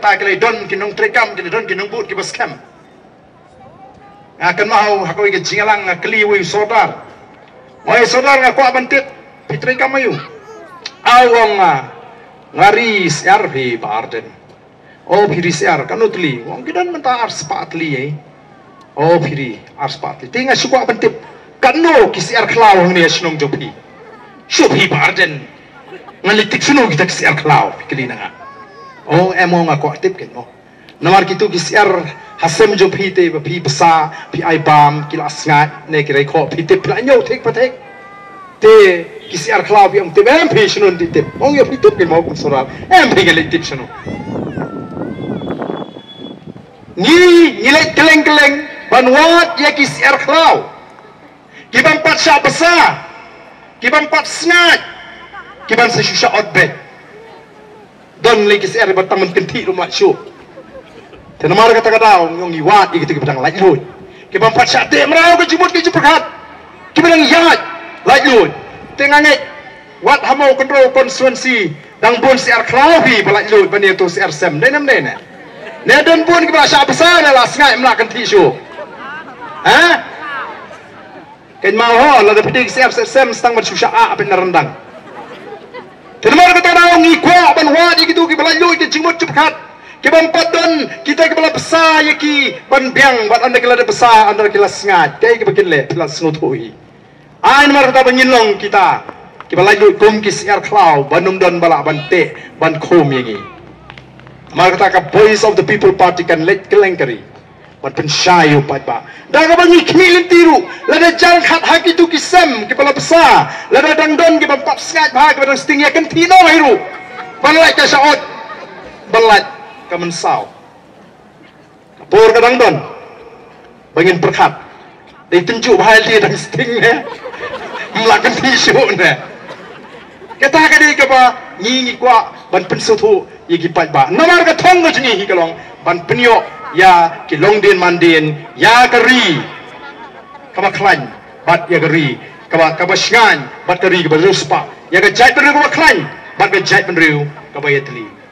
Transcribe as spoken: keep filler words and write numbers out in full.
Ta ki la don ki nongtrei kam, ki la don ki nongbud kiba skhem. Nga kynmaw ha kawei ka jingïalang nga kylli uwei u sordar. Uwei u sordar, nga kwah ban tip, phi trei kam aïu? Aw, u ong, nga, nga ri syiar phi Bah Ardent. O, phi ri syiar, katno tylli? U ong ki don mynta ar spah tylli ei. O, phi ri ar spah tylli. Te nga shu kwah ban tip, katno ki syiar khlaw hangne ha shnong jong phi? Shu phi Bah Ardent. Ngan leit tip shano kita ki syiar khlaw, phi kylli na nga. O, em, o, nga kwah tip kein mo. Namar kito ki syiar ha sem jong phi te ba phi bsa, phi ai bam, ki la sngaid ne ki rai khoh, phi tip, phi la ñiew thik pa thik. Te ki syiar khlaw phi ong tip em phi shano, tip tip. Ong ïa phi tip kein mo kum sordar. Em phi, ngan leit tip shano. Ngi, ngi leit kylleng kylleng ban wad ïa ki syiar khlaw. Ki bym pat shah bsa, ki bym pat sngaid, ki bym sa shu shah ot beit. Don lei ki syiar ba tang ban kynthih ruh ym lah shuh. Te namar kata ka daw ngi ong ngi wad ïa kito kiba dang laitluid, ki bym pat shah teh mraw ka jingmut ka jingpyrkhat, kiba dang ïaid laitluid. Te nga ngeit wat ha Mawkynrew constituency dang bun syiar khlaw hi ba laitluid ban ïa to syiar sem, dei ne ym dei ne? Ne don bun kiba la shah bsa ne la sngaid, ym lah kynthih shuh? Ha? Kein ma ho, lada phi dei ki syiar sem, sem tang ban shu shah ah peit na ryndang. Te namar kata daw ngi kwah ban wad ïa kito kiba laitluid ka jingmut jingpyrkhat, ki bym pat don kita kiba la bsa ïa ki ban biang, wat ynda ki la dep bsa, ynda ki la sngaid, kaei kaba kin leh, phi la sngewthuh hi. Ai namar kata ba ngin long kita kiba laitluid kum ki syiar khlaw ban ym don ba lah ban teh ban khum ïa ngi. Namar kata ka Voice of the People Party kan leit kylleng ka ri ban pynshai ïa u paidbah. Da kaba ngi khmih lynti ruh, lada jan khat ha kito ki sem kiba la bsa, lada dang don kiba ym pat sngaid bha, kiba dang sting, ïa kynthih noh hi ruh ban lait ka shah ot, ban lait ka mynsaw. Ka por ka dang don ba ngin pyrkhat. Dei tynjuh bha ïalade dang sting ne, ym lah kynthih shuh ne. Kata ka dei kaba ngi, ngi kwah ban pynsngewthuh ïa ki paidbah. Namar ka thong ka jong ngi hi ka long ban pynïoh ïa ki longdien mandien, ïa ka ri kaba khlaiñ bad ïa ka ri kaba, kaba shngaiñ, bad ka ri kaba riewspah, ïa ka jaitbynriew kaba khlaiñ bad ka jaitbynriew kaba ïatylli.